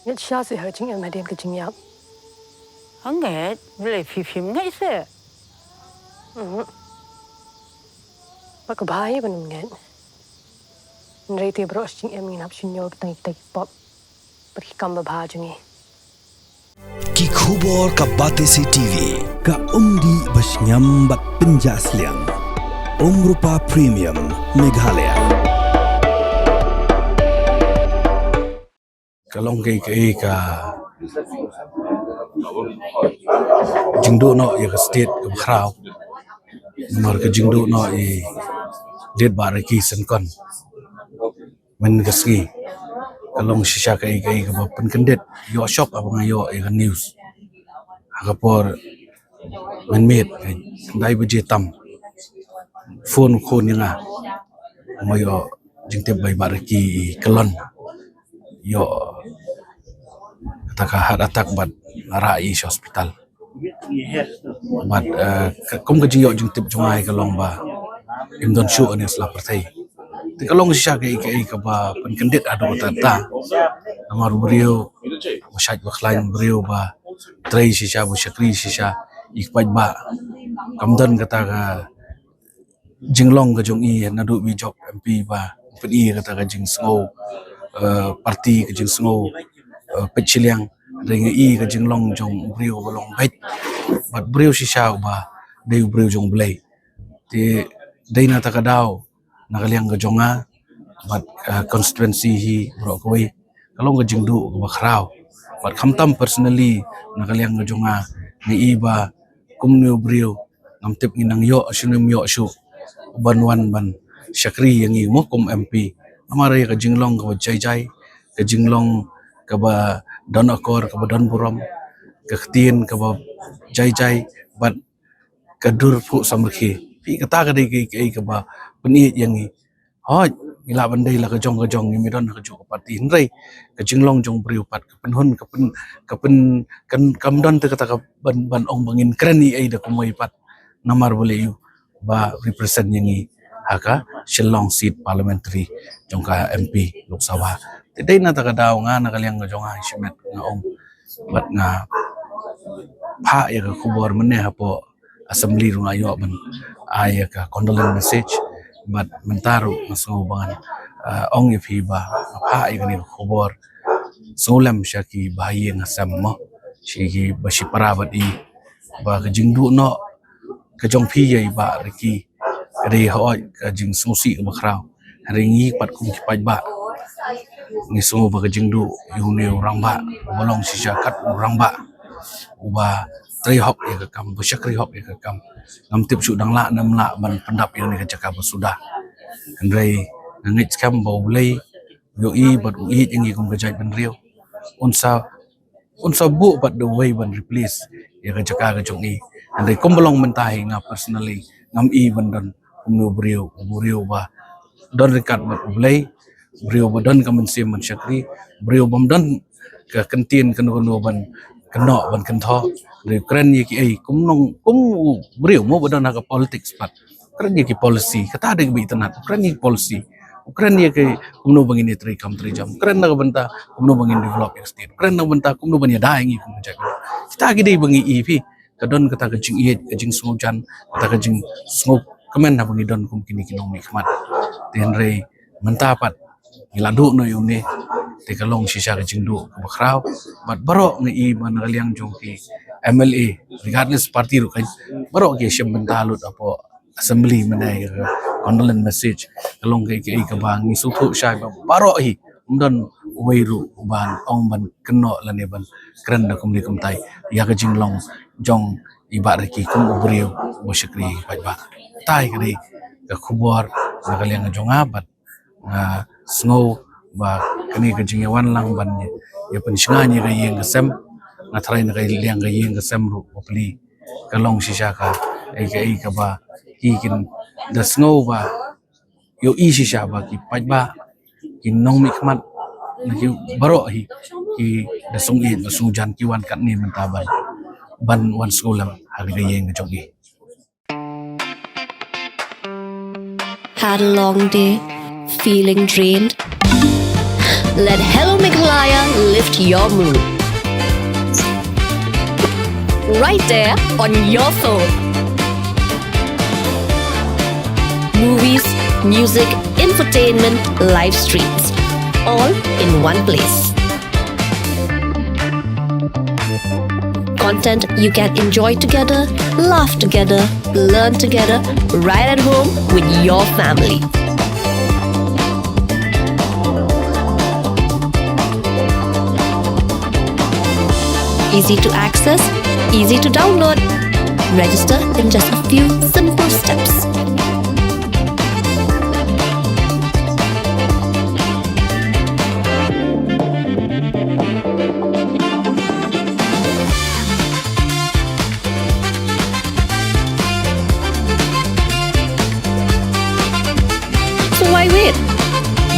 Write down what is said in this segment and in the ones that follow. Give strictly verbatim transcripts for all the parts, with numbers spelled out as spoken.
Ngeit shisha seh ha ka jingim hadien ka jingïap. Hangne, balei phi phim ngeit seh? Mhm. Ba ka bha hi ban ym ngeit. Hynrei te baroh shi jingim ngin hap shim ïa kita ki pop bad ki kam babha jong ngi. Ki khubor ka Batesi TV, ka umdih ba shngiam bad pynjah sliang. Umrupa Premium, Meghalaya. Ka long kaei kaei ka jingduh noh ïa ka state kaba khraw. Namar ka jingduh noh i Lt. Bah Ricky Syngkon mynne ka sngi ka long shisha kaei kaei kaba pynkyndit, ïoh shock haba nga ïoh ïa ka news ha ka por mynmiet, khyndai baje tam, phone khun ïa nga, ma ïoh jingtip ba i Bah Ricky i kyllon, ïoh kata ka heart attack bad la rah ïa i sha hospital. Bad, eh, ka, kum ka jingïoh jingtip jong nga ka long ba im don shuh ha ine i sla pyrthei. Te ka long shisha kaei kaei kaba pynkyndit haduh katta katta. Namar u briew ba shait ba khlaiñ, u briew ba trei shisha, ba shakri shisha ïa ki paidbah. Kam don kata ka jinglong ka jong i naduh ba i jop MP ba pyn-i kata ka jingsngew, eh, party, ka jingsngew, eh, peit shiliang. Hynrei nga i ka jinglong jong u briew ba long beit bad briew shisha uba dei u briew jong U Blei. Te dei na kata ka daw, na ka liang ka jong nga bad, eh, constituency hi baroh kawei, ka long ka jingduh kaba khraw. Bad khamtam personally, na ka liang ka jong nga, nga i ba kumne u briew ngam tip ngi nang ïoh shuh ne ym ïoh shuh ban wan ban shakri ïa ngi mo kum MP. Namar ïa ka jinglong kaba jai jai, ka jinglong kaba don akor, kaba don burom, ka ktien kaba jai jai bad ka dur phuh samrkhie. Phi, kata ka dei kaei kaei kaba pynïaid ïa ngi. Hooid, ngi lah ban dei la ka jong ka jong, ngim don ha kajuh ka party, hynrei ka jinglong jong u briew pat ka pynhun, ka pyn, ka pyn, kan, kam don te kata ka ban, ban ong ba ngin kren ei ei da kumwei pat. Namar balei? Ba represent ïa ngi ha ka Shillong seat parliamentary jong ka MP Lok Sabha. Te dei na kata ka daw nga na ka liang ka jong nga, shimet nga ong bad nga phah ïa ka khubor mynne hapoh Assembly ruh nga ïoh ban ai ïa ka condolence message. Bad mynta ruh nga sngew ba ngan, ah, ong ïa phi ba nga phah ïa kane ka khubor sngewlem sha ki bahaïing hasem mo, sha ki ba shipara bad i, ba ka jingduh noh ka jong phi ïa i Bah Ricky ka dei hooid ka jingsngewsih kaba khraw. Hynrei ngi pat kum ki paidbah ngi sngew ba ka jingduh ïa une u rangbah uba long shisha kat u rangbah uba trei hok ïa ka kam, ba shakri hok ïa ka kam. Ngam tip shuh dang lah ne ym lah ban pyndap ïa une ka jaka ba suda. Hynrei nga ngeit skhem ba U Blei u ïohi bad u ïeit ïa ngi kum ka jaitbynriew. Un sa, un sa buh pat da uwei ban replace ïa ka jaka ka jong i. Hynrei kumba long mynta hi, nga personally ngam i ban don kumno u briew, u briew ba don ryngkat bad U Blei, u briew ba don ka mynsiem ban shakri, u briew bym don ka kyntien kano kano ban kynnoh ban kynthoh. Hynrei u kren ïa kiei kum nong, kum u briew mo ba don ha ka politics pat. Kren ïa ki policy, kata dei kaba itynnad, kren ïa ki policy. Kren ïa ki kumno ba ngin ïa trei kam trei jam. Kren na ka bynta kumno ba ngin develop ïa ka state. Kren na ka bynta kumno ban ïada ïa ngi kum ka jaitbynriew. Kita ki dei ba ngi i phi. Ka don kata ka jingïeit, ka jingsngewjan, kata ka jingsngewkmen haba ngi don kum kine ki nongmihkhmat. Te hynrei mynta pat ngi la duh noh ïa une, te ka long shisha ka jingduh kaba khraw. Bad baroh ngi i ba na ka liang jong ki MLA, regardless party ruh, kan baroh ki shim bynta lut hapoh Assembly mynne ïa ka condolence message. Ka long kaei kaei kaba ngi sngewthuh shai ba baroh hi, ym don uwei ruh uban ong ban kynnoh lane ban kren da kumne kumtai ïa ka jinglong jong i Bah Ricky kum u briew uba shakri ïa ki paidbah. Kata hi ka dei ka khubor na ka liang jong nga bad nga sngew ba kane ka jingïawan lang ban ïa pynshngaiñ ïa ka ïing ka sem. Nga tharai na ka liang ka ïing ka sem ruh bapli ka long shisha kaei kaei kaba ki kin da sngew ba ïohi shisha ba ki paidbah, ki nongmihkhmat, na ki baroh hi ki da sngewsih, da sngewjan, ki wan katne mynta ban, ban wan sngewlem ha ka ïing ka jong i. Had a long day, feeling drained? Let Hello Meghalaya lift your mood. Right there on your phone. Movies, music, infotainment, live streams, all in one place. Content you can enjoy together, laugh together, learn together, right at home with your family. Easy to access, easy to download. Register in just a few simple steps. So why wait?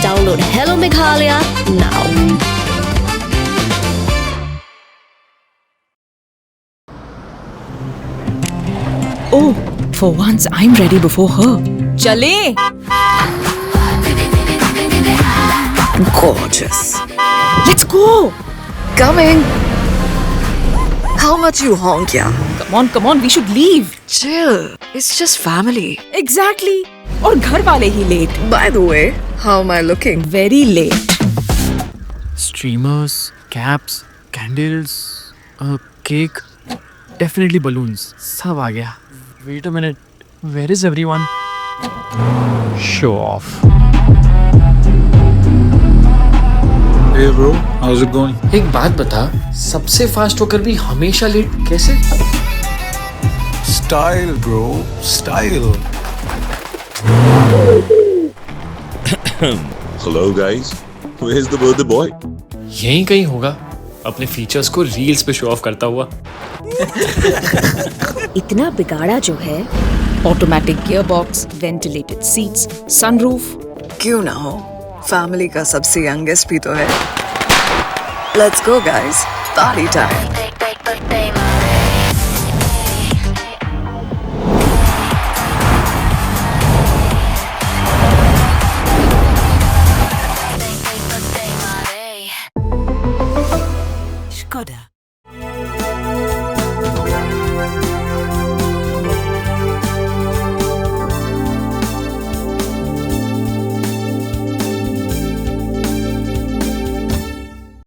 Download Hello Meghalaya now. Oh, for once I'm ready before her. चले। Gorgeous. Let's go. Coming. How much you honk, yeah? Come on, come on, we should leave. Chill. It's just family. Exactly. और घर वाले ही late. By the way, how am I looking? Very late. Streamers, caps, candles, a cake, definitely balloons. सब आ गया. Wait a minute. Where is everyone? Show off. Hey bro, how's it going? एक बात बता, सबसे फास्ट होकर भी हमेशा लेट कैसे? Style, bro, style. Hello guys, where's the birthday boy? यहीं कहीं होगा, अपने फीचर्स को रील्स पे शो ऑफ करता हुआ. इतना बिगाड़ा जो है. Automatic gearbox, ventilated seats, sunroof. क्यों ना हो, फैमिली का सबसे यंगेस्ट भी तो है. Let's go guys, party time.